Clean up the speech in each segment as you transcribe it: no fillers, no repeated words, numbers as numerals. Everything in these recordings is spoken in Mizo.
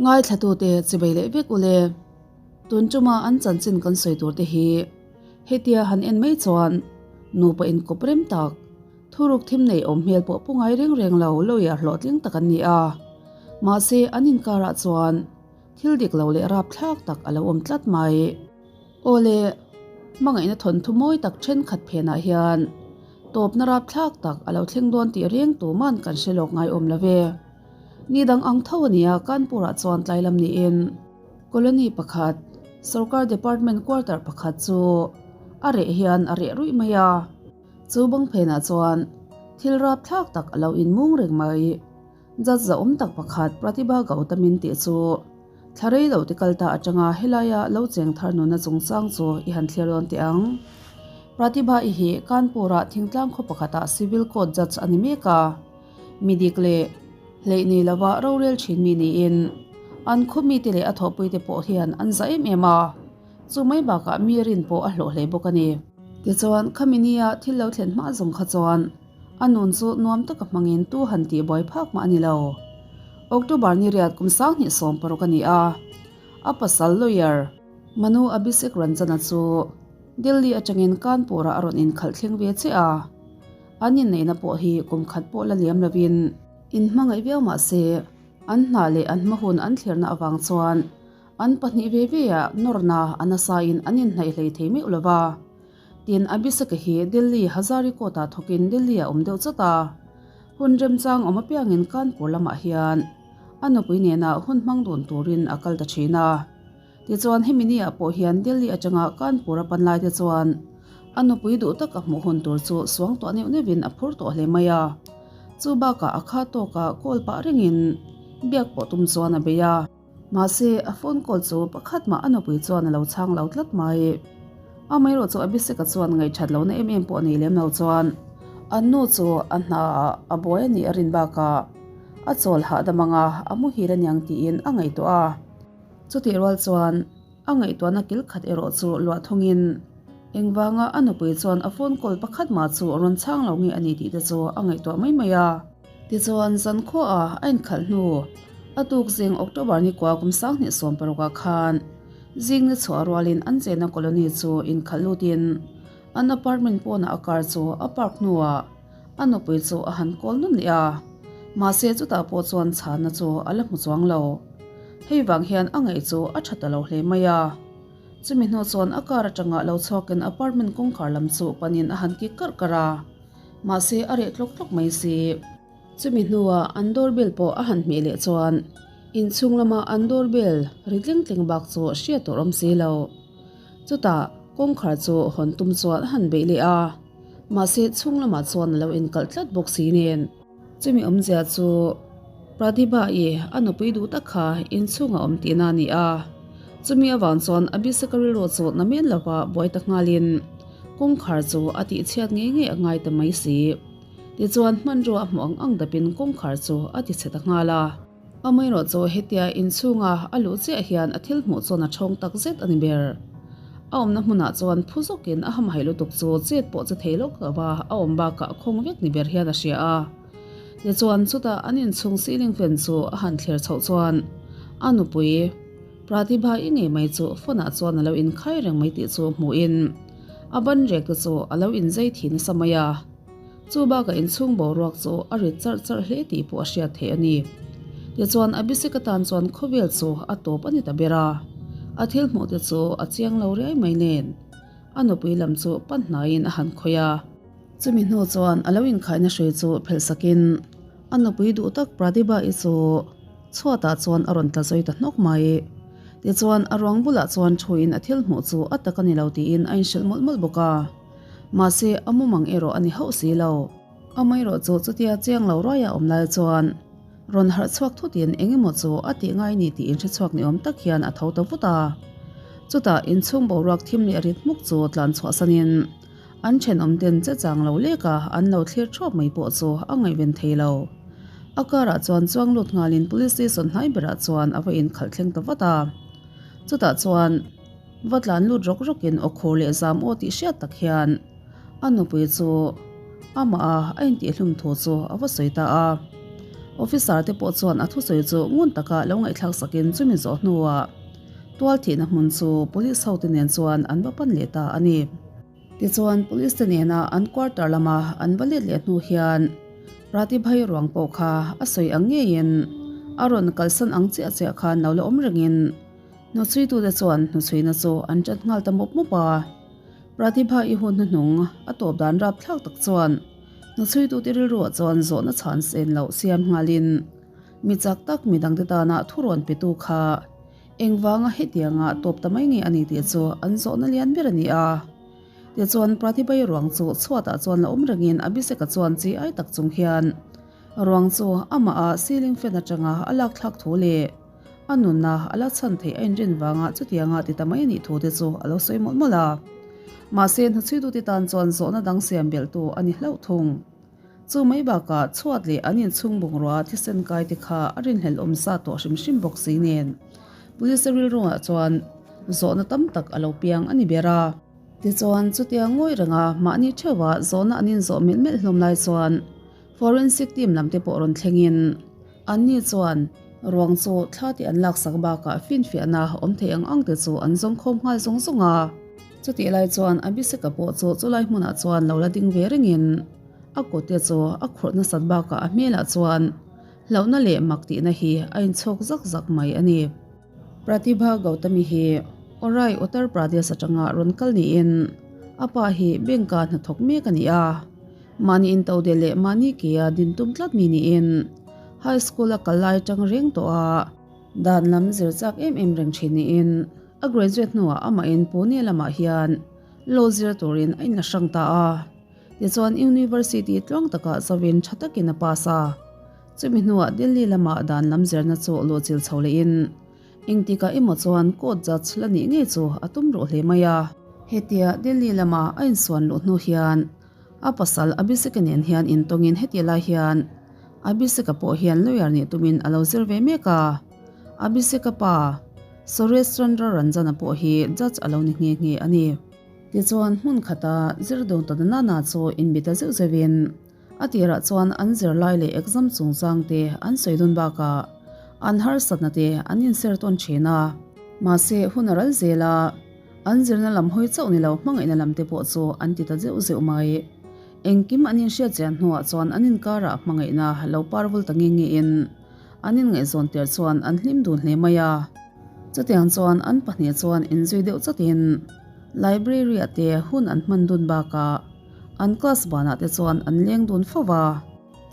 Ngaithlatute chibei leh vek ule. Tun tuma an chanchin kan sawi tur te hi hetia han en mai chuan nupa inkawp rem tak, thuruk thim nei awm hmel pawh pu ngai reng reng lo lawyer hlawhtling tak an ni a. Mahse an inkarah chuan thil dik lo leh rapthlak tak a lo awm tlat mai. Aw le, hmangaihna thawnthu mawi tak thenkhat phenah hian tawpna rapthlak tak a lo thleng dawn tih reng tuman kan hre lawk ngai awm lo ve. Ni dang ang tho a nia Kanpur-ah chuan tlai lam niin colony pakhat, sorkar department quarter pakhat chu a reh hian a reh ruih mai a. Chu bang phenah chuan thil rapthlak tak a lo inmung reng mai. Judge zahawm tak pakhat Pratibha Gautamin tih chu thla rei lo te kal ta atanga helaia lo cheng thar nuna chungchang chu i han thlir dawn teh ang. Pratibha i hi Kanpur-ah thingtlang khaw pakhatah Civil Court Judge a ni mek a. Mi dik leh hleih nei lova rorel thin mi niin an khaw mite leh a thawhpuite pawh hian an za em em a, chu mai bakah mi rin pawh a hlawh hle bawk a ni. Tichuan, khami nia thil lo thlen hma zawng kha chuan a nun chu nuam taka hmangin tu han tih buai phak mah a ni lo. October ni riat kum 2016 a ni a, a pasal lawyer Manu Abhishek Ranjana chu Delhi atangin Kanpur-ah a rawn inkhalh thleng ve che a. An inneihna pawh hi kum khat pawh la liam lovin inhmangaih viau mah se, an hna leh an hma hun an thlirna avang chuan an pahnih ve ve ah nawrna a nasain an inhnaih hlei thei meuh lo va. Tin, Abhishek-a hi Delhi Hazari Court ah thawkin Delhi ah awm deuh chawt a. Hun remchang awm apiangin Kanpur lamah hian a nupui nena hun hmang dun turin a kal ta thin a. Tichuan hemi ni ah pawh hian Delhi atanga Kanpur a pan lai te chuan a nupui duh tak a hmuh hun tur chu suang tawh neuh neuh in a phur tawh hle mai a. Chu bakah a kha tawk a call pah rengin biak pawh tum chuan a bei a. Mahse a phone call chu pakhat mah a nupui chuan a lo chhang lo tlat mai. Amaherawh chu Abhishek-a chuan ngaihthat lohna em em pawh a nei lem lo chuan an nu chu a hna ah a buai a nih a rin bakah a chawl hahdam anga a muhil aniang tiin a ngaihtuah a. Chutih rual chuan a ngaihtuahna kil khat erawh chu luah thungin engvanga a nupui chuan a phone call pakhat mah chu rawn chhang lo nge a ni tih te chu a ngaihtuah mai mai a. Tichuan zankhuaah a inkhalh hnu a tuk zing October ni kua kum 2016 ah khan zing ni chhuah rualin an chenna colony chu inkhalh lutin an apartment pawnah a car chu a park hnuah A nupui chu a han kawl nawn leh a, mahse chutah pawh chuan chhanna chu a la hmu chuang lo. Hei vang hian a ngaih chu a tha ta lo hle mai a. Chumi hnu chuan a car atanga lo chhuakin apartment kawngkhar lam chu panin a han kik karh karh a, mahse a reh tlawk tlawk mai si. Chumi hnuah an doorbell pawh a han hmeh leh chuan inchhung lama an doorbell ri tling tling bak chu hriat tur awm si lo. Chutah kawngkhar chu hawn tum chuan a han beih leh a. Mahse, chhung lamah chuan a lo inkalh tlat bawk si nen. Chumi awmzia chu Pratibha-i a nupui duh tak kha inchhungah awm tihna a ni a. Chumi avang chuan Abhishek-a rilru chu na men lova buai ta nghalin kawngkhar chu a tihchhiat ngei ngei a ngai ta mai si. Tichuan, hmanrua a hmuh ang ang dapin kawngkhar chu a tichhe ta nghal a. Amaherawh chu hetia inchhunga a luh chiah hian a thil hmuh chuan a thawng tak zet a ni ber. A awmna hmunah chuan phu zawkin a hamhaih lutuk chu chet pawh che thei lawk lo va, a awm bakah a khawng vek ni ber hian a hria a. Tichuan chutah an inchhung ceiling fan chu a han thler chhoh chuan a nupui Pratibha i ngei mai chu phone ah chuan a lo inkhai reng mai tih chu hmuhin a ban rek te chu a lo inzei thi nasa mai a. Chu bakah inchhung boruak chu a rit charh charh hle tih pawh a hriat theih a ni. Tichuan Abhishek atan chuan khawvel chu a tawp a ni ta ber a, a thil hmuh te chu a chiang lo riai mai nen. A nupui lam chu pan hnaiin a han khawih a. Chumi hnu chuan a lo inkhaihna hrui chu phelh sakin a nupui duh tak Pratibha-i chu chhuatah chuan a rawn tla zui ta hnawk mai. Tichuan a ruang bulah chuan thuin a thil hmuh chu a tak a ni lo tiin a inhrilh mawlh mawlh bawk a. Mahse, a mumang erawh a ni hauh si lo. Amaherawh chu chutia chiang lo ruaia awm lai chuan rawn harh chhuak thutin eng emaw chu a tih ngai ni tih inhre chhuak ni awm tak hian a tho ta vut a. Chutah inchhung boruak thim leh rit hmuk chu tlan chhuah sanin an thenawm ten che chang lo lek a, an lo thlir thuap mai pawh chu a ngaihven thei lo. A karah chuan chuang lut nghalin police station hnai berah chuan a va inkhalh thleng ta vat a. Chutah chuan. Va tlan lut rawk rawkin aw khur leh zam aw tih hriat tak hian a nupui chu amah a a intihhlum thu chu a va sawi ta a. Officer te pawh chuan a thusawi chu ngun taka lo ngaihthlak sakin chumi zawh hnuah tual thihna hmun chu police ho te nen chuan an va pan leh ta a ni. Tichuan police te nena an quarter lama an va let leh hnu hian Pratibhai ruang pawh kha a sawi ang ngeiin a rawn kalsan ang chiah chiah khan lo la awm rengin hnuchhuitute chuan hnuchhuina chu an ṭan nghal ta mawp mawp a. Pratibha i hun hnuhnung a tawp dan rapthlak tak chuan Hnuchhuitute rilruah chuan zawhna chhan sen loh siam nghalin mi chak tak midangte tana thu rawn petu kha engvanga hetianga tawp ta mai nge a ni tih chu an zawhna lian ber a ni a. Tichuan Pratibhai ruang chu chhuatah chuan la awm rengin Abhishek-a chuan chi ai tak chung hian ruang chu amah a ceiling fan atanga a lakthlak thu leh a nunna a la chhan theih a inrin vanga chutianga ti ta mai a nih thu te chu a lo sawi mawlh mawlh a. Mahse, hnuchhuitute tan chuan zawhna dang siam belhtu a ni hlauh thung. Chu mai bakah chhuat leh an inchhung bungrua thisen kai te kha a rinhlelh awm sa tawh hrim hrim bawk si nen Police rilruah chuan zawhna tam tak a lo piang a ni ber a. Tichuan, chutia ngawi renga mahni theuha zawhna an inzawh melh melh hlawm lai chuan Forensic team lam te pawh rawn thlengin anni chuan ruang chu thla te an laksak bakah finfiahna awm thei ang ang te chu an zawng khawm nghal zawng zawng a. Chutih lai chuan Abhishek-a pawh chu chulai hmunah chuan lo la ding ve rengin a kut te chu a khurh nasat bakah a hmelah chuan hlauhna leh mak tihna hi a inchhawk zak zak mai a ni. Pratibha Gautami hi Orai, Uttar Pradesh atanga rawn kal niin a pa hi bank-a hnathawk mek a ni a. Mahni intode leh mahni kea din tum tlat mi niin high school a kal lai atang reng tawh a, dan lam zir chak em em reng thin niin a graduate hnuah amahin Pune lamah hian law zir turin a inla hrang ta a. Tichuan University tluang takah zovin tha takin a pass a. Chumi hnuah Delhi lamah dan lam zirna chu luhchilh chho lehin Engtikah emaw chuan court judge la nih ngei chu a tum ruh hle mai a. Hetia Delhi lama a insuan luh hnu hian a pasal Abhishek-a nen hian intawngin heti lai hian Abhishek-a pawh hian lawyer nih tumin a lo zir ve mek a. Abhishek-a pa Suresh Chandra Ranjan-a pawh hi judge a lo ni nghe nghe a ni. Tichuan hmun khata zir dawn ta nana chu inbi ta zeuh zeuhin A tirah chuan an zirlai leh exam chungchang te an sawi dawn bakah an harsatna te an inser tawn thin a. Mahse, hun a ral zel a, an zirna lam hawi chauh ni lo hmangaihna lam te pawh chu an ti ta zeuh zeuh mai. Engkim an inhriat chian hnuah chuan an inkarah hmangaihna lo parvul ta nge ngein an inngaihzawn tir chuan an hlim dun hle mai a. Chutiang chuan an pahnih chuan inzui deuh chatin library-ah te hun an hman dun bakah An class banah te chuan an leng dun fo va.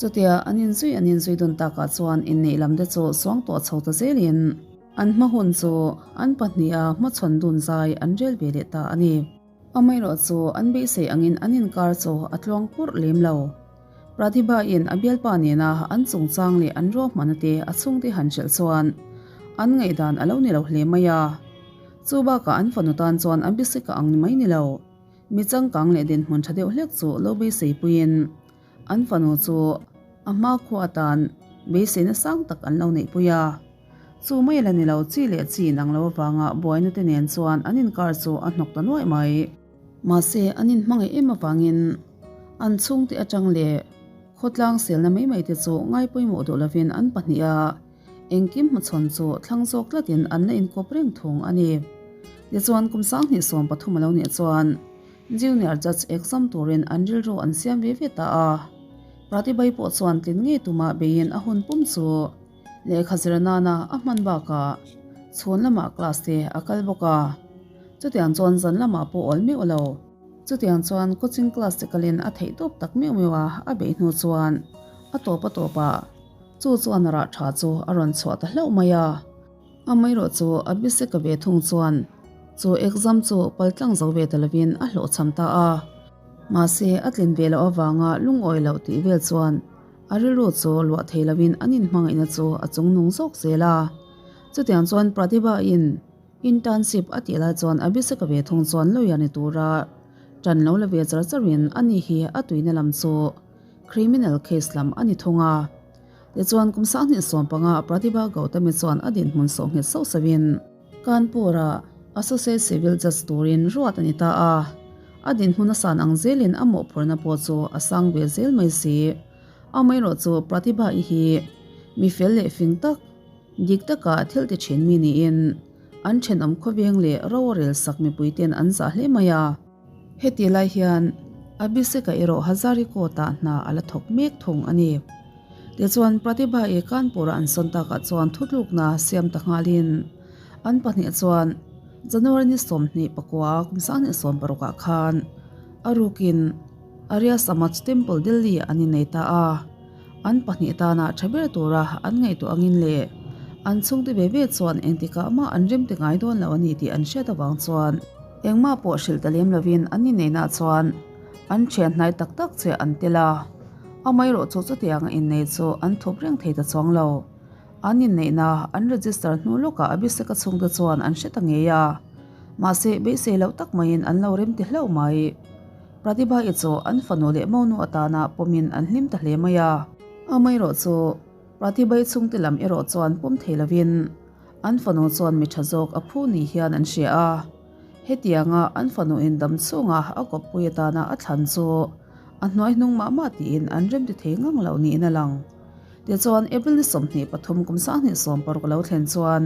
Chutia an inzui an inzui dun takah chuan inneih lam te chu suang tawh chho ta zelin an hma hun chu an pahniha hmachhawn dun zai an rel ve leh ta a ni. Amaherawh chu an beisei angin an inkar chu a tluang purh lem lo. Pratibha-in a bialpa nena an chungchang leh an ruahmana te a chhungte han hrilh chuan an ngaihdan a lo ni lo hle mai a. Chu bakah an fanu tan chuan a bisika ang ni mai ni lo. Mi changkang leh dinhmun tha deuh hlek chu lo beiseipuiin an fanu chu a hmakhua atan beiseina sang tak an lo neihpui a. Chu mai la ni lo chi leh chi inang lo avanga buaina te nen chuan an inkar chu a hnawk ta nuaih mai. Mahse an inhmangaih em avangin an chhungte atang leh khawtlang selna mai mai te chu ngai pawimawh duh lovin an pahniha Engkim hmachhawn chu thlang zawk tlatin an la inkawp reng thung a ni. Tichuan kum 2013 a lo nih chuan Junior Judge exam turin an rilru an siam ve ve ta a. Pratibhai pawh chuan tlin ngei tuma beiin a hun pum chu lehkha zir nana a hman bakah chhun lamah class te a kal bawk a. Chutiang chuan zan lamah pawh awl meuh lo. Chutiang chuan coaching class te kalin a theih tawp tak meuh meuh a, a beih hnu chuan a tawp a tawpah Chu chuan rah tha chu a rawn chhuah ta hlauh mai a, amaherawh chu Abhishek-a ve thung chuan chu exam chu paltlang zo ve ta lovin a hlawhchham ta a. Mahse, a tlin ve loh avanga lungawi loh tih vel chuan a rilru chu luah thei lovin an inhmangaihna chu a chungnung zawk zel a. Chutiang chuan Pratibha-in internship a tih lai chuan Abhishek-a ve thung chuan lawyer ni tura tan lo la ve char charin ani hi a tuina lam chu Criminal case lam a ni thung a. Tichuan kum 2015 Pratibha Gautami chuan a dinhmun sawh nghet sauh sauhin Kanpur-ah Associate Civil Judge turin ruat a ni ta a. A dinhmun a san ang zelin a mawhphurhna pawh chu a sang ve zel mai si. Amaherawhchu Pratibha-i hi Mi fel leh fing tak, dik taka thil ti thin mi niin an thenawm khawveng leh ro a rel sak mipui ten an zah hle mai a. Heti lai hian Abhishek-a erawh Hazari Court-ah hna a la thawk mek thung a ni. Tichuan Pratibha-i Kanpur-a an sawn takah chuan thutlukna siam ta nghalin an pahnih chuan January ni 24 kum 2016 ah khan a rukin Arya Samaj Temple Delhi an innei ta a. An pahnih tana tha ber tura an ngaihtuah angin leh an chhungte ve ve chuan engtikah mah an rem ti ngai dawn lo a ni tih an hriat avang chuan engmah pawh hrilh ta lem lovin an inneihna chuan an thian hnai tak tak che an tel a. Amaherawh chu chutianga innei chu an thup reng thei ta chuang lo. An inneihna an register hnu lawkah Abhishek-a chhungte chuan an hre ta ngei a. Mahse beisei loh tak maiin an lo rem ti hlauh mai. Pratibha-i chu an fanu leh monu atana pawmin an hlim ta hle mai a. Amaherawh chu Pratibha-i chhungte lam erawh chuan pawm thei lovin an fanu chuan mi tha zawk a phu ni hian an hria a. Hetianga an fanu in dam chhunga a kawppui atana a thlan chu a hnuai hnung mah mah tiin an remti thei ngang lo niin a lang. Tichuan April ni 23 kum 2016 a lo thlen chuan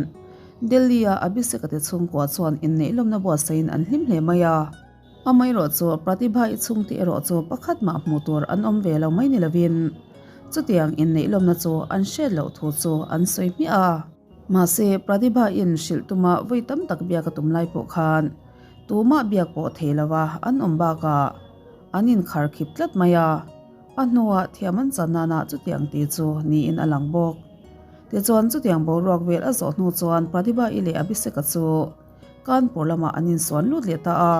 Delhi-a Abhishek-a te chhungkua chuan inneih lawmna buatsaihin an hlim hle mai a. Amaherawh chu Pratibha-i chhungte erawh chu pakhat mah hmuh tur an awm ve lo mai ni lovin chutiang inneih lawmna chu an hriat loh thu chu an sawi hmiah a. Mahse, Pratibha-in hrilh tuma vawi tam tak biak a tum lai pawh khan tumah biak pawh thei lova an awm bakah an inkhar khip tlat mai a, a hnuah thiam an chan nana chutiang ti chu niin a lang bawk. Tichuan chutiang boruak vel a zawh hnu chuan Pratibha-i leh Abhishek-a chu Kanpur lamah an insuan lut leh ta a,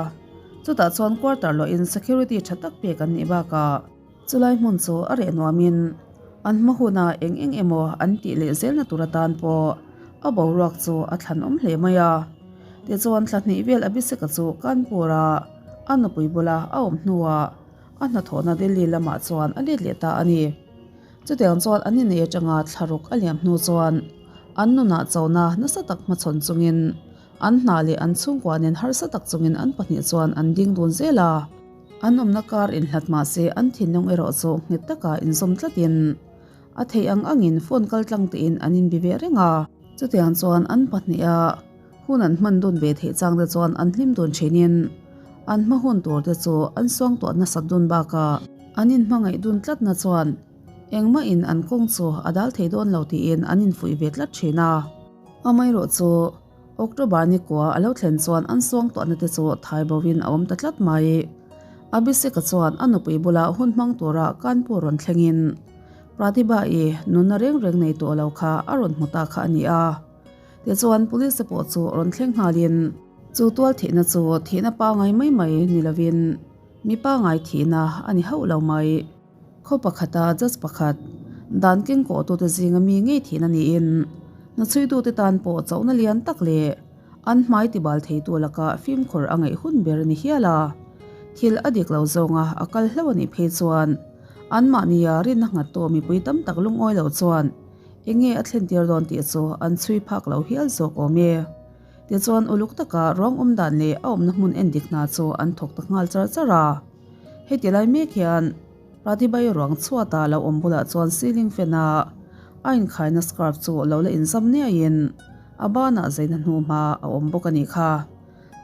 chutah chuan quarter luahin security tha tak pek an nih bakah chulai hmun chu a reh nuamin an hma huna eng eng emaw an tih leh zelna tur atan pawh a boruak chu a thlanawm hle mai a. Tichuan thla hnih vel Abhishek-a chu Kanpur-a a nupui bula a awm hnuah a hnathawhna Delhi lamah chuan a let leh ta a ni. Chutiang chuan an inei atanga thlaruk a liam hnu chuan an nunah chona nasa tak hmachhawn chungin an hna leh an chhungkua nen harsa tak chungin an pahnih chuan an ding dun zel a. An awmna kar inhlat mah se an thinlung erawh chu nghet taka inzawm tlatin a theih ang angin phone kal tlang tein an inbi ve reng a. Chutiang chuan an pahniha hun an hman dun ve theih chang te chuan an hlim dun thinin an hma hun tur te chu an suangtuah nasat dun bakah an inhmangaih dun tlatna chuan engmah in an kawng chu a dal thei dawn lo tiin an infuih ve tlat thin a. Amaherawh chu October ni kua a lo thlen chuan an suangtuahna te chu thai bo in a awm ta tlat mai. Abhishek-a chuan a nupui bula hun hmang tura Kanpur rawn thlengin Pratibha-i nunna reng reng nei tawh lo kha a rawn hmu ta kha a ni a. Tichuan police te pawh chu rawn thleng nghalin chu tual thihna chu thihna pangai mai mai ni lovin mi pangai thihna a ni hauh lo mai. Khaw pakhata judge pakhat dan keng kawhtute zinga mi ngei thihna niin hnachuitute tan pawh chauhna lian tak leh an hmai tibal theitu laka fimkhur a ngaih hun ber a ni hial a. Thil a dik lo zawnga a kal hlauh a nih phei chuan anmahnia rinna nghattu mipui tam tak lungawi lo chuan Enge a thlen tir dawn tih chu an chhui phak lo hial zawk awm e. Tichuan uluk taka ruang awm dan leh a awmna hmun en dik hna chu an thawk ta nghal char char a. Heti lai mek hian Pratibhai ruang chhuata lo awm bulah chuan ceiling fan a a inkhaina scarf chu lo la inzam niaiin a banah zeina hnu hma a awm bawk a nih kha.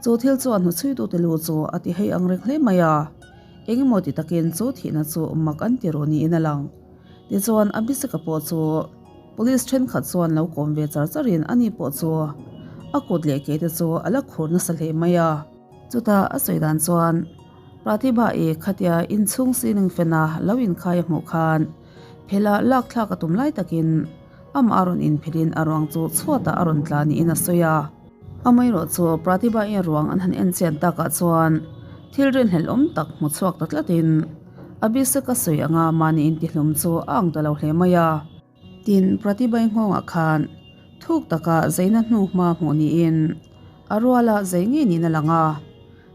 Chu thil chuan hnuchhuitute lu chu a ti hei ang reng hle mai a, engemaw ti takin chu thihna chu mak an ti ru niin a lang. Tichuan Abhishek-a pawh chu police thenkhat chuan lo kawm ve char charin ani pawh chu a kut leh ke te chu a la khur nasa hle mai a. Chutah a sawi dan chuan Pratibha-i khatia inchhung ceiling fan-a lo inkhai a hmuh khan phela lak thlak a tum lai takin amah a rawn inphelin a ruang chu chhuatah a rawn tla niin a sawi a. Amaherawh chu Pratibha-i ruang an han en chian takah chuan thil rinhlelh awm tak hmu chhuak ta tlatin Abhishek a sawi anga mahni intihlum chu a ang ta lo hle mai a. Tin, Pratibha-i nghawngah khan thuk taka zeina hnu hma hmuh niin a ruala zei ngei niin a lang a,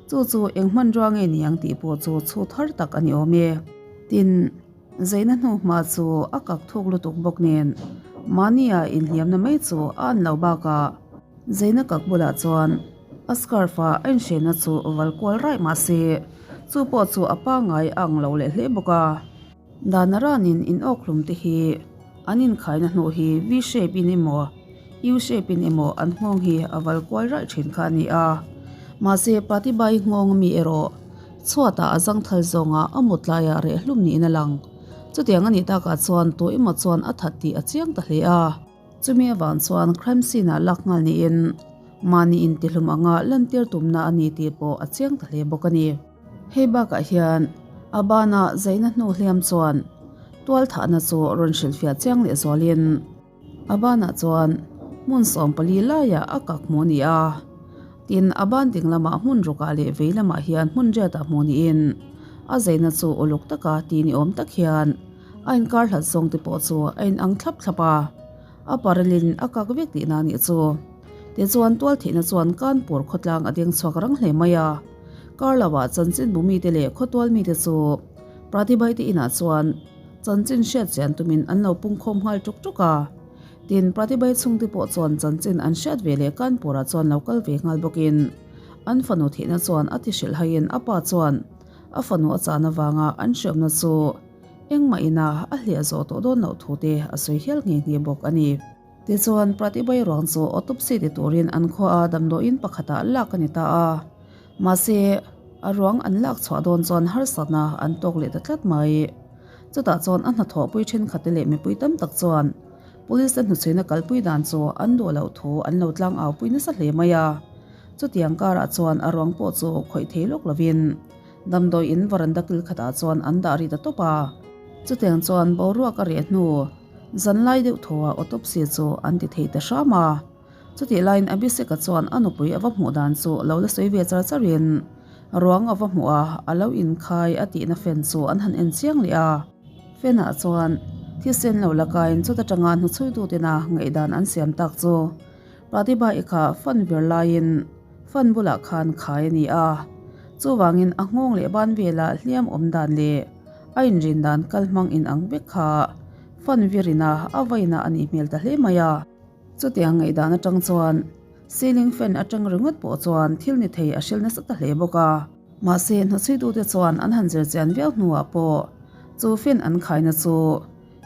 chu chu eng hmanrua nge ni ang tih pawh chu chhut har tak a ni awm e. Tin, zeina hnu hma chu a kak thuk lutuk bawk nen mahnia inhliamna mai chu a an lo bakah Zeina kak bulah chuan a scarf a a inhrenna chu val kual raih mah se, chu pawh chu a pangngai a ang lo leh hle bawk a. Dana ranin in awkhlum te hi An inkhaina hnu hi V-shape in emaw U-shape in emaw an nghawng hi a val kual raih thin kha a ni a. Mahse Pratibha-i nghawng ami erawh chhuatah a zangthal zawnga a mut laiah reh hlum niin a lang. Chutiang a nih takah chuan tu emaw chuan a that tih a chiang ta hle a. Chumi avang chuan crime scene ah lak nghal niin mahni intihlum anga lantir tumna a ni tih pawh a chiang ta hle bawk a ni. Hei bakah hian a bana zaina hnu hliam chuan tual thahna chu rawn hrilhfiah chiang leh zualin a banah chuan hmun 14 laiah a kak hmuh a ni a. Tin, a ban ding lamah hmun rukah leh vei lamah hian hmun riatah hmuh niin a zaina chu uluk taka ti ni awm tak hian a inkar hlat zawng te pawh chu a inang thlap thlap a, a parelin a kak vek tihna a nih chu. Tichuan tual theihna chuan Kanpur khawtlang a deng chhuak rang hle mai a, kar lovah chanchinbu mite leh khawtual mite chu Pratibhai te inah chuan chanchin hriat chian tumin an lo pungkhawm nghal tuk tuk a. Tin, Pratibhai chhungte pawh chuan chanchin an hriat ve leh Kanpurah chuan lo kal ve nghal bawkin an fanu theihna chuan a ti hrilh haiin a pa chuan a fanu a chan avanga an hriamna chu Engmah ina a hliah zawh tawh dawn loh thu te a sawi hial nghe nghe bawk a ni. Tichuan, Pratibhai ruang chu autopsy ti turin an khuaa damdawiin pakhatah lak a ni ta a. Mahse, a ruang an lak chhuah dawn chuan harsatna an tawk leh ta tlat mai. Chutah chuan a hnathawhpui thenkhatte leh mipui tam tak chuan Police te hnuchhuina kalpui dan chu an duh loh thu an lo tlang aupui nasa hle mai a. Chutiang karah chuan a ruang pawh chu khawih thei lawk lovin Damdawi in varanda kil khatah chuan an dah ri ta tawp a. Chutiang chuan boruak a reh hnu zanlai deuh thawhah autopsy chu an ti thei ta hram a. Chutih laiin Abhishek-a chuan a nupui a va hmuh dan chu lo la sawi ve char charin ruang a va hmuh a, a lo inkhai a tihna fan chu an han en chiang leh a. Fan-ah chuan thisen lo la kaiin chuta tanga hnuchhuitutena ngaihdan an siam tak chu Pratibha-i kha fan vir laiin Fan bulah khan khai a ni a, chuvangin a nghawng leh ban vela hliam awm dan leh a inrin dan kal hmang in ang vek kha fan virina a vaina a nih hmel ta hle mai a. Chutiang ngaihdan atang chuan ceiling fan atang ringawt pawh chuan thil ni thei a hril nasa ta hle bawk a. Mahse hnachuitute chuan an han zir chian viau hnuah pawh chu fan an khaina chu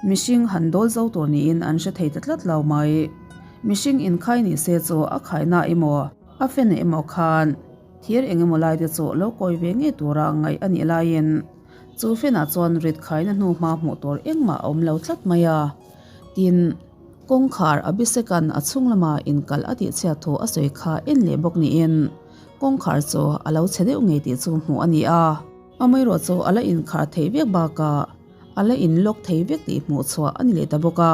Mihring han dawl zo tur niin an hre thei ta tlat lo mai. Mihring inkhai ni se chu a khaina emaw, a fena emaw khan thir eng emaw lai te chu lo kawi ve ngei tura ngaih a nih laiin chu fenah chuan rit khaina hnu hma hmuh tur engmah a awm lo tlat mai a. Tin, kawngkhar Abhisekan a chhung lama inkalh a tihchhiat thu a sawi kha en leh bawk niin kawngkhar chu a lo chhe deuh ngei tih chu hmuh a ni a. Amaherawh chu a la inkhar theih vek bakah A la in lock thei vek tih hmuh chhuah a ni leh ta bawk a,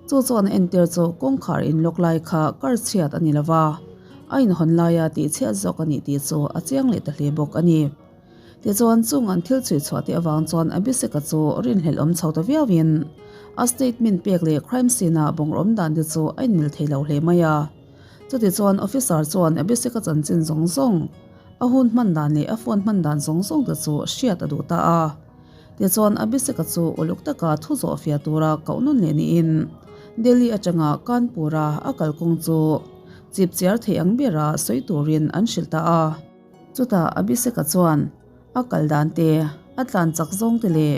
chu chuan a entir chu kawngkhar in lock lai kha kar chhiat a ni lo va, a inhawn laia tih chhiat zawk a nih tih chu a chiang leh ta hle bawk a ni. Tichuan chung an thil chhui chhuah teh avang chuan Abhishek-a chu rinhlelh awm chho ta viauin a statement pek leh crime scene-a bungraw awm dan te chu a inmil thei lo hle mai a. Chutichuan officer chuan Abhishek-a chanchin zawng zawng, a hun hman dan leh a phone hman dan zawng zawng te chu hriat a duh ta a. Tichuan Abhishek-a chu uluk taka thu zawh fiah tura koh nawn leh niin Delhi atanga Kanpur-a a kalkawng chu chip chiar thei ang bera sawi turin an hrilh ta a. Chutah Abhishek-a chuan a kal dan te, a tlan chak zawng te leh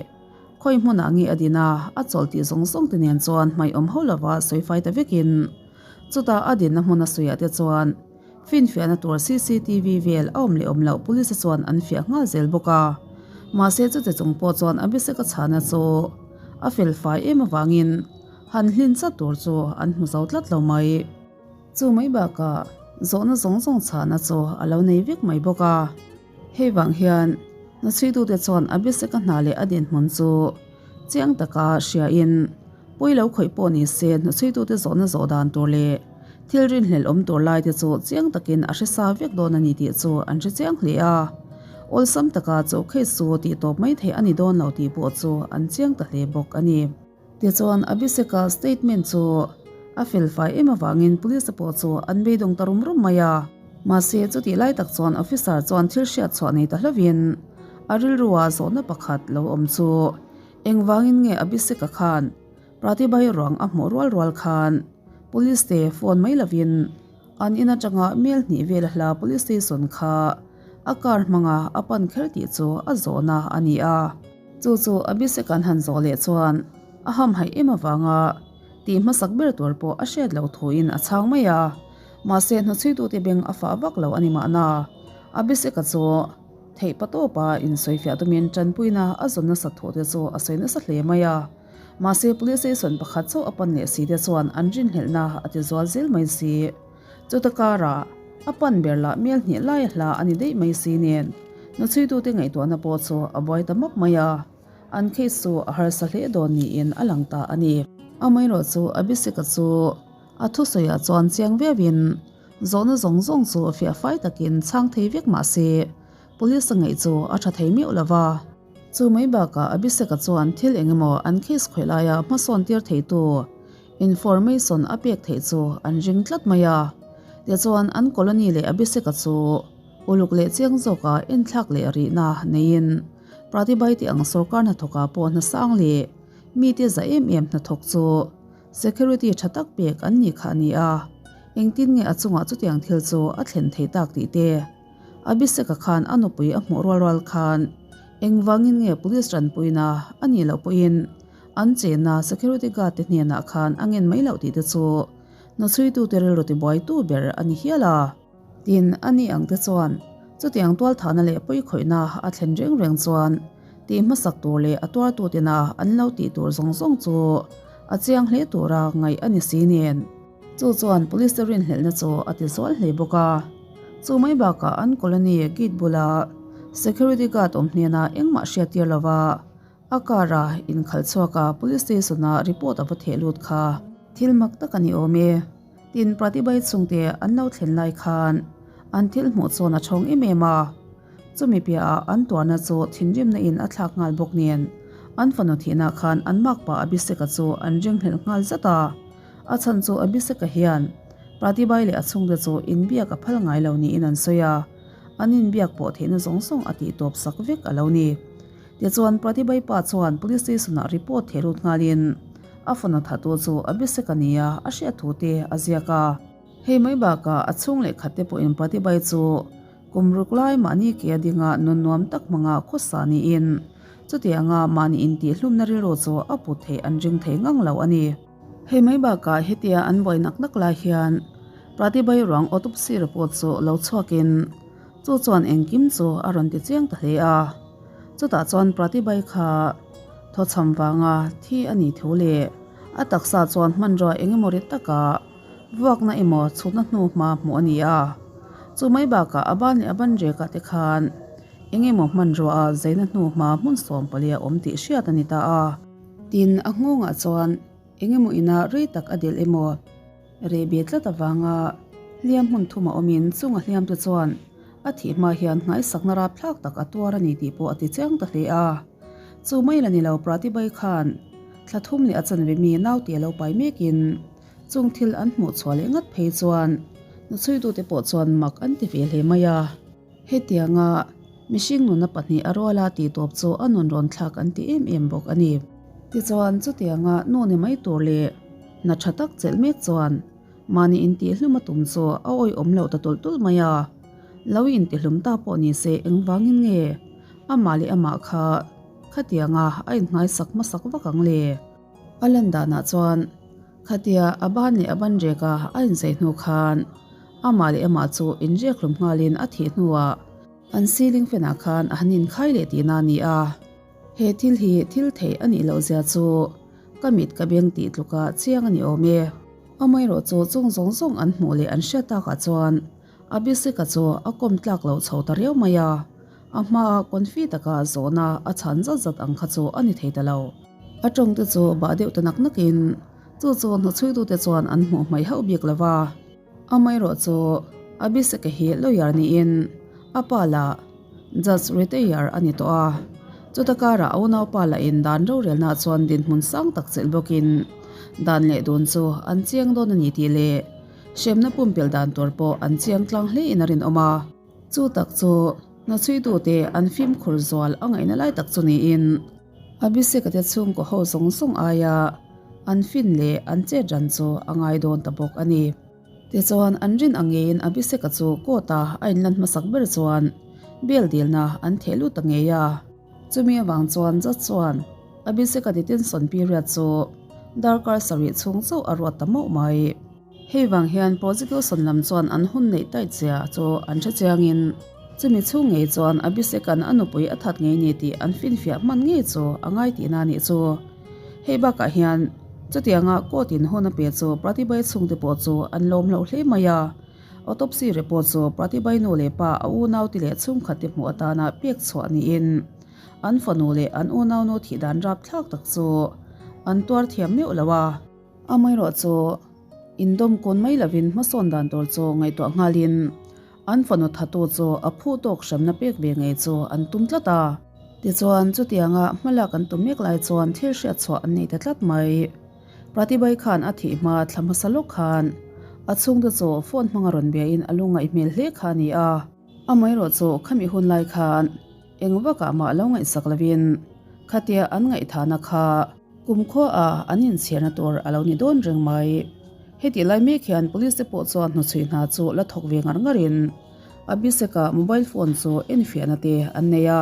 khawi hmunah nge a din a, a chawlh tih zawng zawng te nen chuan hmaih awm ho lova sawi fai ta vekin chutah a dinna hmun a sawiah te chuan Finfiahna tur cctv vel a awm leh awm loh police te chuan an fiah nghal zel bawk a. Mahse chute chung pawh chuan Abhishek-a chhana chu a fel fai em avangin han hlin chat tur chu an hmu zo tlat lo mai. Chu mai bakah zawhna zawng zawng chhana chu a lo nei vek mai bawk a. Hei vang hian hnachuitute chuan Abhishek-a hna leh a dinhmun chu chiang taka hriain pawi lo khawih pawh ni se hnachuitute zawhna zawh dan tur leh thil rinhlelh awm tur laite chu chiang takin a hre sa vek dawn a ni tih chu an hre chiang hle a. Awlsam taka chu case chu tih tawp mai theih a ni dawn lo tih pawh chu an chiang ta hle bawk a ni. Tichuan Abhishek-a statement chu a fel fai em avangin police te pawh chu an beidawng ta rum rum mai a. Mahse chutih lai tak chuan officer chuan thil hriat chhuah nei ta hlovin a rilrua zawhna pakhat lo awm chu engvangin nge Abhishek-a khan Pratibha-i ruang a hmuh rual rual khan police te phone mai lovin an in atanga mel hnih vel a hla police station kha a car hmanga a pan kher tih chu a zawhna a ni a. Chu chu Abhishek-a'n han zawh leh chuan. A hamhaih em avanga tih hmasak ber tur pawh a hriat loh thuin a chhang mai a. Mahse hnuchhuitute beng a fah vak lo a ni mahna. Abhishek-a chu theih patawpa insawifiah tumin tanpuina a zawn nasat thu te chu a sawi nasa hle mai a. Mahse police station pakhat chauh a pan leh si te chuan an rinhlelhna a ti zual zel mai si. Chuta karah a pan ber lah mel hnih lai a hla a ni daih mai si nen hnuchhuitute ngaihtuahna pawh chu a buai ta map mai a. An case chu a harsa hle dawn niin a lang ta a ni. Amaherawh chu Abhishek-a chu a thusawiah chuan chiang viauin zawhna zawng zawng chu fiah fai takin chhang thei vek mah se police a ngaih chu a tha thei meuh lo va. Chu mai bakah Abhishek-a chuan thil eng emaw an case khawih laia hmasawn tir theitu information a pek theih chu an ring tlat mai a. Tichuan an colony leh Abhishek-a chu uluk leh chiang zawka enthlak leh rihna neiin Pratibhai tih ang sorkar hnathawkah pawh hnasang leh mite za em em hnathawk chu security tha tak pek an nih kha a ni a, engtin nge a chungah chutiang thil chu a thlen thei tak tih te. Abhishek-a khan a nupui a hmuh rual rual khan engvangin nge police tanpuina a nih loh pawhin an chenna security guard te hnenah khan a ngen mai loh tih te chu hnuchhuitute rilru tibuaitu ber a ni hial a. Tin, a ni ang te chuan chutiang tualthahna leh pawikhawihna a thlen reng reng chuan tih hmasak tur leh a tuartutena an lo tih tur zawng zawng chu a chiang hle tura ngaih a ni si nen. Chu chuan police te rinhlelhna chu a ti zual hle bawk a. Chu mai bakah an colony gate bula security guard awm hnenah engmah hriattir lova a car a inkhalh chhuak a police station a report a va theh lut kha. Thil mak tak a ni awm e. Tin, Pratibhai chhungte an lo thlen lai khan an thil hmuh chuan a chhawng em em a. Chumi piahah an tuarna chu thinrimna in a thlak nghal bawk nen an fanu thihna khan an makpa Abhishek-a chu an ringhlelh nghal zat a. A chhan chu Abhishek-a hian Pratibhai leh a chhungte chu inbiak a phal ngai lo niin an sawi a, an inbiak pawh theihna zawng zawng a tih tawp sak vek a lo ni. Tichuan Pratibhai pa chuan Police Station-ah report theh lut nghalin a fanu thatu chu Abhishek a nia a hriat thu te a ziak a. Hei mai bakah a chhung leh khat te pawhin Pratibhai chu kum ruk lai mahni ke a dinga nun nuam tak hmanga khawsa niin chutianga mahni intihhlumna rilru chu a put theih an ring thei ngang lo a ni. Hei mai bakah hetia an buai nak nak lai hian Pratibhai ruang autopsy report chu lo chhuakin chu chuan engkim chu a rawn ti chiang ta hle a. Chutah chuan Pratibhai kha thawchham vanga thi a nih thu leh a taksa chuan hmanrua eng emaw ri taka vuakna emaw chhutna hnu hma hmuh a ni a. Chu mai bakah a ban leh a ban rekah te khan eng emaw hmanrua a zaina hnu hma hmun sawmpali a awm tih hriat a ni ta a. Tin, a nghawngah chuan eng emaw ina rei tak a delh emaw reh ve tlat avanga hliam hmun thum a awmin chung a hliam te chuan a thih hma hian hnaisakna rapthlak tak a tuar a ni tih pawh a ti chiang ta hle a. Chu mai la ni lo Pratibhai khan thla thum leh a chanve mi naute a lo pai mekin chung thil an hmuh chhuah leh ngat phei chuan hnuchhuitute pawh chuan mak an ti ve hle mai a. Hetianga mihring nuna pahnih a ruala tih tawp chu a nun rawn thlak an ti em em bawk a ni. Tichuan chutianga nu ni mai tur leh hna tha tak chelh mek chuan mahni intihhlum a tum chu a awihawm loh ta tulh tulh mai a. Lo intihlum ta pawh ni se engvangin nge amah leh amah kha khatianga a inngaisak hmasak vak ang le? A lan danah chuan khatia a ban leh a ban reka a inzei hnu khan amah leh amah chu inriak hlum nghalin a thih hnuah an ceiling fan ah khan a han inkhai leh tihna a ni a. He thil hi thil theih a nih loh zia chu ka mit ka beng tih tluka chiang a ni awm e. Amaherawh chu chung zawng zawng an hmuh leh an hriat takah chuan Abhishek-a chu a kawm tlak loh chho ta riau mai a, a hmaa confi taka zawhna a chhan zat zat ang kha chu a ni thei ta lo. A tawngte chu bah deuh ta nak nakin chu chu hnuchhuitute chuan an hmuh hmaih hauh bik lo va. Amaherawh chu Abhishek-a hi lawyer niin a pa lah judge retire a ni tawh a, chuta karah a unaupa lahin dan rorelna chuan dinhmun sang tak chelh bawkin dan leh dun chu an chiang dawn a ni tih leh Hremna pumpelh dan tur pawh an chiang tlang hle in a rinawm a. Chu tak chu hnachuitute an fimkhur zual a ngaihna lai tak chu niin Abhishek-a te chhungkaw ho zawng zawng aia an fin leh an chet ran chu a ngai dawn ta bawk a ni. Tichuan an rin ang ngeiin Abhishek-a chu court-a a inlan hmasak ber chuan bail dilna an theh lut ta ngei a. Chumi avang chuan judge chuan. Abhishek-a detention period chu darkar sarih chhung chauh a ruat ta mauh mai. Hei vang hian prosecution lam chuan an hun neih tight zia chu an hre chiangin chumi chhung ngei chuan Abhishek-a'n a nupui a that ngei ni tih an finfiah hman ngei chu a ngai tihna a nih chu. Hei bakah hian chutianga court in hun a pe chu Pratibhai chhungte pawh chu an lawm loh hle mai a. Autopsy report chu Pratibhai nu leh pa a unaute leh chhungkhatte hmuh atana pek chhuah niin an fanu leh an unaunu thih dan rapthlak tak chu an tuar thiam meuh lo a. Amaherawh chu indawm kun mai lovin hmasawn dan tur chu ngaihtuah nghalin an fanu thatu chu a phuh tawk hramna pek ve ngei chu an tum tlat a. Tichuan chutianga hmalak an tum mek lai chuan thil hriat chhuah an nei ta tlat mai. Pratibhai khan a thih hma thla hmasa lawk khan a chhungte chu phone hmanga rawn biain a lungngaih hmel hle kha a ni a. Amaherawh chu khami hun lai khan eng vakah mah lo ngaihsak lovin khatia an ngaihthahna kha Kumkhua a an inchhiarna tur a lo ni dawn reng mai. Hetih lai mek hian police te pawh chuan hnuchhui hna chu la thawk ve ngar ngarin Abhishek-a mobile phone chu enfiahna te an nei a.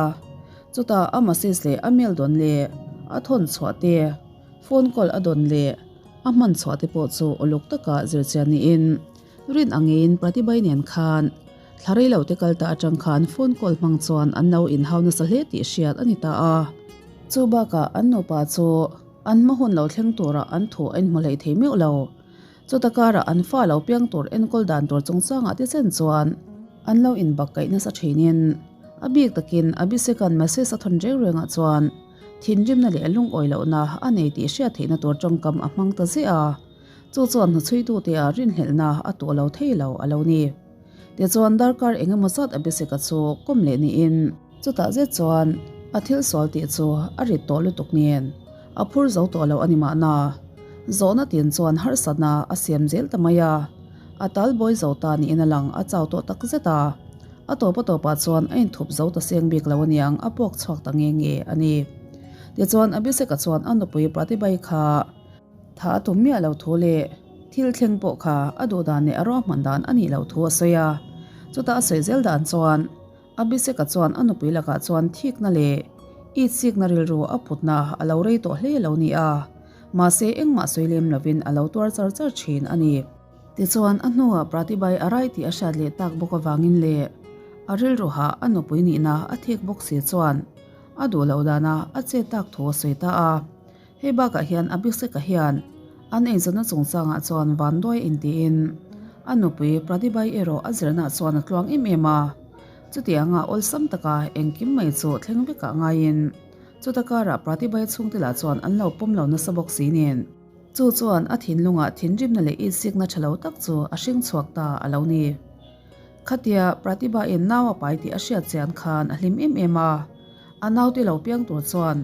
Chutah a message leh a mail dawn leh a thawn chhuah te, phone call a dawn leh a hman chhuah te pawh chu uluk taka zirchian niin rin angin Pratibhai nen khan thla rei lo te kal ta atang khan phone call hmang chuan an lo inhau nasa hle tih hriat a ni ta a. Chu bakah an nupa chu an hma hun lo thleng turah an thu a inhmu hlei thei meuh lo. Chuta karah an fa lo piang tur enkawl dan tur chungchangah te chen chuan an lo inbak kaih nasa thinin a bik takin Abhishek-a'n message a thawn reng rengah chuan thinrimna leh lungawi lohna a nei tih hriat theihna tur tawngkam a hmang ta ziah a. Chu chuan hnuchhuitute ah rinhlelhna a tuah lo thei lo a lo ni. Tichuan darkar eng emaw zat Abhishek-a chu kawm leh niin chutah zet chuan a thil sual tih chu a rit tawh lutuk nen a phur zo tawh lo a ni mahna. Zawhna tin chuan harsatna a siam zel ta mai a, a tal bawi zo ta niin a lang a chau tawh tak zet a. A tawp a tawpah chuan a inthup zo ta seng bik lo aniang a puak chhuak ta nge nge a ni. Tichuan Abhishek-a chuan a nupui Pratibhai kha Tha a tum miah lo thu leh thil thleng pawh kha a duh dan leh a ruahman dan a nih loh thu a sawi a. Chutah a sawi zel dan chuan Abhishek-a chuan a nupui lakah chuan thikna leh itsikna rilru a putna a lo rei tawh hle lo ni a, mahse engmah sawi lem lovin a lo tuar char char thin a ni. Tichuan a hnuah Pratibhai a rai tih a hriat leh tak bawk avangin leh a rilru hah a nupui nihna a thik bawk si chuan a duh loh dana a chet tak thu a sawi ta a. Hei bakah hian Abhishek-a hian an eizawnna chungchangah chuan vanduai intiin a nupui Pratibhai erawh a zirnaah chuan a tluang em em a. Chutianga awlsam taka engkim mai chu thleng vekah ngaiin chuta karah Pratibhai chhungte lah chuan an lo pawm lo nasa bawk si nen. Chu chuan a thinlungah thinrimna leh itsikna tha lo tak chu a hring chhuak ta a lo ni. Khatia Pratibhaiin nau a pai tih a hriat chian khan a hlim em em a, a naute lo piang tur chuan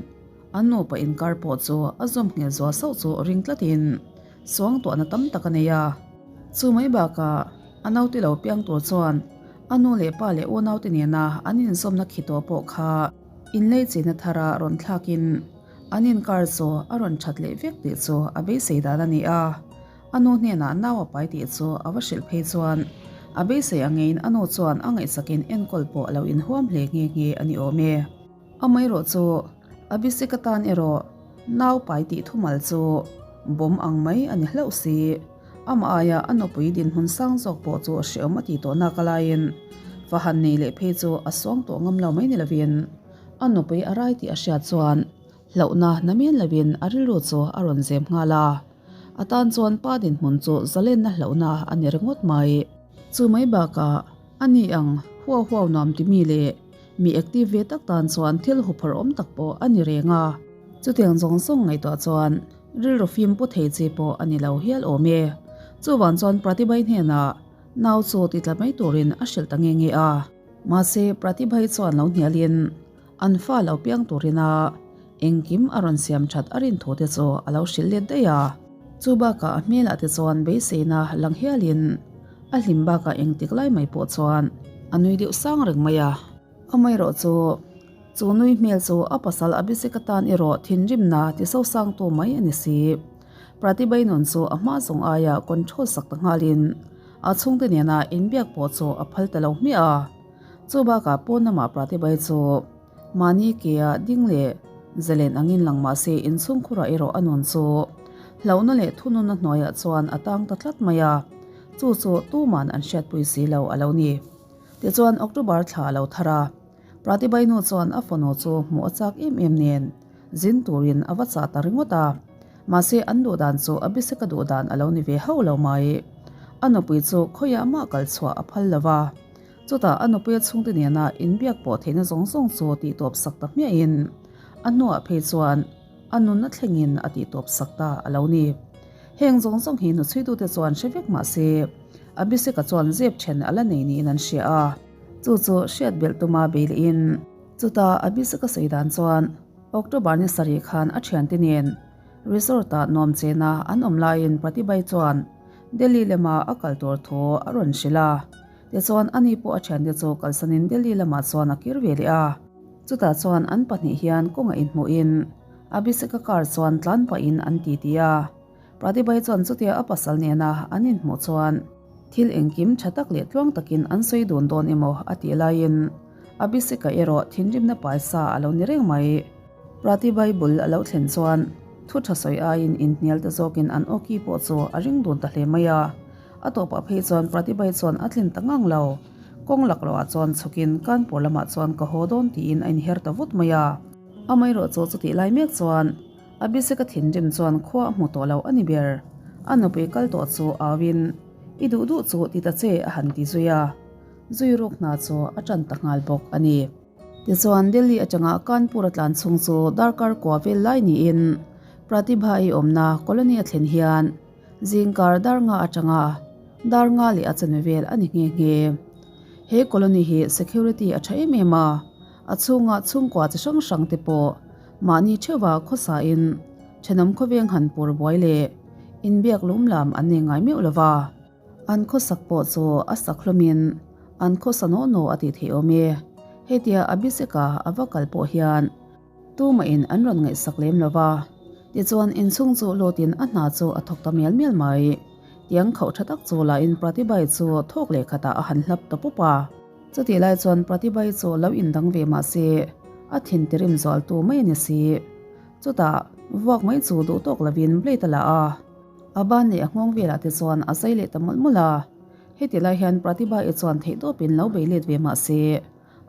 An nupa inkar pawh chu a zawm nghel zual sauh chu ring tlatin suangtuahna tam tak a nei a. Chu mai bakah a naute lo piang tur chuan a nu leh pa leh unaute nena an inzawmna khi tawh pawh kha inleichina thara rawn thlakin an inkar chu a rawn that leh vek tih chu a beisei dan a ni a. A nu hnenah nau a pai tih chu a va hrilh phei chuan a beisei angeiin a nu chuan a ngaihsakin enkawl pawh a lo inhuam hle nghe nghe a ni awm e. Amaherawh chu Abhishek atan erawh nau pai tih thumal chu bawm ang mai a ni hlauh si. Amah aia a nupui dinhmun sang zawk pawh chu hreawm a tih tawh nak alaiin fahan nei leh phei chu a suang tawh ngam lo mai ni lovin a nupui a rai tih a hriat chuan hlauhna namen lovin a rilru chu a rawn zem nghal a. A tan chuan pa dinhmun chu zalenna hlauhna a ni ringawt mai. Chu mai bakah a ni ang huau huau nuam timi leh Mi active ve tak tan chuan thil huphar awm tak pawh a ni reng a. Chutiang zawng zawng ngaihtuah chuan rilru fim pu thei chi pawh a ni lo hial awm e. Chuvang chuan Pratibhai hnenah nau chu ti tla mai turin a hrilh ta nge nge a. Mahse Pratibhai chuan lo hnialin an fa lo piang turin a engkim a rawn siam that a rin thu te chu a lo hrilh let daih a. Chu bakah a hmelah te chuan beiseina lang hialin a hlim bakah engtik lai mai pawh chuan a nui deuh sang reng mai a. Amaherawh chu, chu nui hmel chu a pasal Abhishek atan erawh thinrimna ti sosangtu mai a ni si. Pratibhai nun chu a hma zawng aia control sak ta nghalin a chhungte nena inbiak pawh chu a phal ta lo hmiah a. Chu bakah pawn lamah Pratibhai chu mahni kea ding leh. Zalen angin lang mah se inchhungkhurah erawh a nun chu hlauhna leh thununna hnuaiah chuan a tang ta tlat mai a, chu chu tuman an hriatpui si lo a lo ni. Tichuan October thla a lo thar a, Pratibhai nu chuan a fanu chu hmuh a chak em em nen zin turin a va chah ta ringawt a, mahse an duh dan chu Abhishek-a duh dan a lo ni ve hauh lo mai. A nupui chu khawiah mah kal chhuah a phal lo va, chutah a nupuia chhungte nena inbiak pawh theihna zawng zawng chu tihtawp sak ta hmiahin a hnuah phei chuan a nunna thlengin a tihtawp sak ta a lo ni. Heng zawng zawng hi hnuchhuitute chuan hre vek mah se Abhishek-a chuan zep then a la nei niin an hria a. Chu chu hriat belh tuma bei lehin chutah Abhishek-a sawi dan chuan October ni sarih khan a thiante nen resort-ah nuam chena an awm laiin Pratibhai chuan Delhi lama a kal tur thu a rawn hrilh a. Tichuan ani pawh a thiante chu kalsanin Delhi lamah chuan a kir ve leh a. Chutah chuan an pahnih hian kawngah inhmuhin Abhishek-a car chuan tlan pahin an titi a. Pratibhai chuan chutia a pasal nena an inhmuh chuan thil engkim tha tak leh tluang takin an sawi dun dawn emaw a tih laiin Abhishek-a erawh thinrimna paisa a lo ni reng mai. Pratibhai bul a lo thlen chuan thu tha sawi aiin inhnial ta zawkin an awki pawh chu a ring dun ta hle mai a. A tawpah phei chuan Pratibhai chuan a tlin ta ngang lo. Kawng lak lohah chuan chhukin Kanpur lamah chuan ka haw dawn tiin a inher ta vut mai a. Amaherawh chu chutih lai mek chuan Abhishek-a thinrim chuan khua a hmu tawh lo a ni ber. A nupui kal tawh chu auin, I duh duh chu ti ta che a han ti zui a. Zui ruk hna chu a tan ta nghal bawk a ni. Tichuan Delhi atanga Kanpur a tlan chhung chu darkar kua vel lai niin Pratibha-i awmna colony a thlen hian zingkar dar nga atanga dar nga leh a chanve vel a ni nghe nghe. He colony hi security a tha em em a, a chhunga chhungkua chi hrang hrang te pawh Mahni theuha khawsain thenawm khawveng han pur buai leh inbiak lum lam an nei ngai meuh lo va. An khawsak pawh chu a sak hlawmin an khawsa naw naw a tih theih awm e. Hetia Abhishek-a a va kal pawh hian tumahin an rawn ngaihsak lem lo va. Tichuan inchhung chu lutin a hna chu a thawk ta mial mial mai. Tiang khauh tha tak chu lahin Pratibhai chu thawk leh khatah a han hlap ta pup a. Chutih lai chuan Pratibhai chu lo indang ve mah se, a thin tirim zualtu mai a ni si. Chutah, vuak mai chu duh tawk lovin blade a la a, a ban leh a nghawng velah te chuan a zai leh ta mawlh mawlh a. Hetih lai hian Pratibhai chuan theihtawpin lo bei let ve mah se,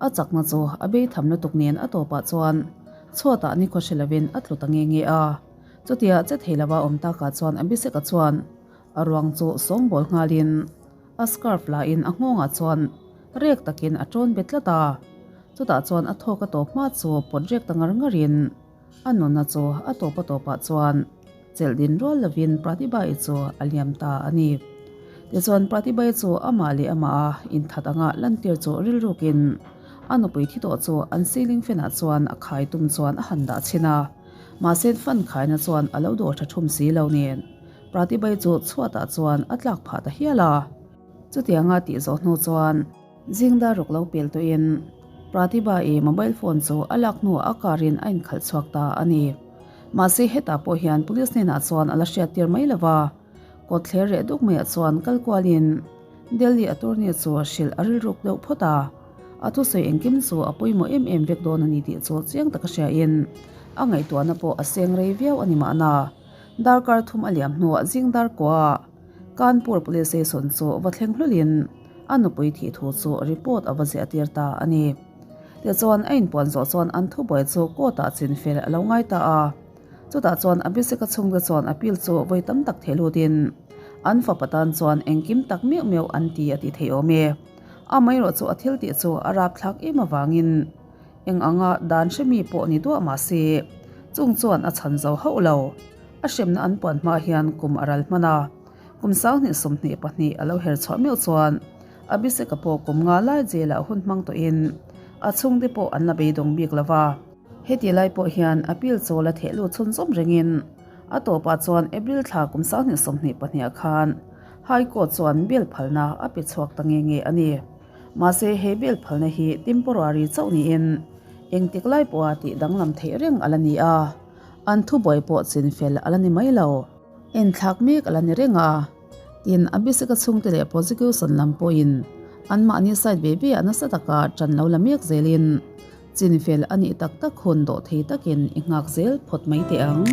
a chakna chu a bei tham lutuk nen a tawpah chuan chhuatah nikhaw hre lovin a tlu ta nge nge a. Chutia che thei lova awm takah chuan Abhishek-a chuan a ruang chu sawngbawl nghalin, A scarf la in a nghawngah chuan rek takin a tawn bet tlat a, chutah chuan a thawk a tawp hma chu pawt rek ta ngar ngar in a nunna chu a tawp a tawpah chuan chelh din rual lovin Pratibha-i chu a liam ta a ni. Tichuan Pratibha-i chu amah leh amah a inthat anga lantir chu rilrukin a nupui thi tawh chu an ceiling fan ah chuan a khai tum chuan a han dah chhin a, mahse fan khaina chuan a lo dawr tha thum si lo nen. Pratibhai chu chhuatah chuan a tlak phah ta hial a. Chutianga tih zawh hnu chuan zing dar ruk lo pel tawhin Pratibha-i mobile phone chu a lak hnuah a car in a inkhalh chhuak ta a ni. Mahse hetah pawh hian police hnenah chuan a la hriattir mai lo va, kawtthler reh duk maiah chuan kal kualin Delhi attorney chu hrilh a rilruk deuh phawt a. A thusawi engkim chu a pawimawh em em vek dawn a ni tih chu chiang taka hriain a ngaihtuahna pawh a seng rei viau a ni mahna. Darkar thum a liam hnuah zing dar kuaah Kanpur Police Station chu va thleng hlulin a nupui thih thu chu report a va ziah tir ta a ni. Tichuan a inpuan zawh chuan an thubuai chu court-ah chin fel a lo ngai ta a. Chutah chuan Abhishek-a chhungte chuan appeal chu vawi tam tak theh lutin an fapa tan chuan engkim tak meuh meuh an ti a tih theih awm e. Amaherawh chu a thil tih chu a rapthlak em avangin Eng anga dan hremi pawh ni duah mah se, chung chuan a chhan zo hauh lo. A hremna an puan hma hian kum a ral hman a, kum 20 22 a lo her chhuah meuh chuan Abhishek-a pawh kum nga lai jail-ah hun hmang tawhin a chhungte pawh an la beidawng bik lo va. Heti lai pawh hian appeal chawl a theh lut chhunzawm rengin a tawpah chuan April thla kum 20 22 khan High Court chuan bail phalna a pe chhuak ta nge nge a ni. Mahse he bail phalna hi temporary chauh niin engtik lai pawha tih danglam theih reng a la ni a, an thubuai pawh chin fel a la ni mai lo. Enthlak mek a la ni reng a, tin Abhishek-a chhungte leh prosecution lam pawhin anmahni side ve ve ah nasa taka tan lo la mek zelin. Chinfel a nih tak tak hun dawh thei takin i nghak zel phawt mai teh ang.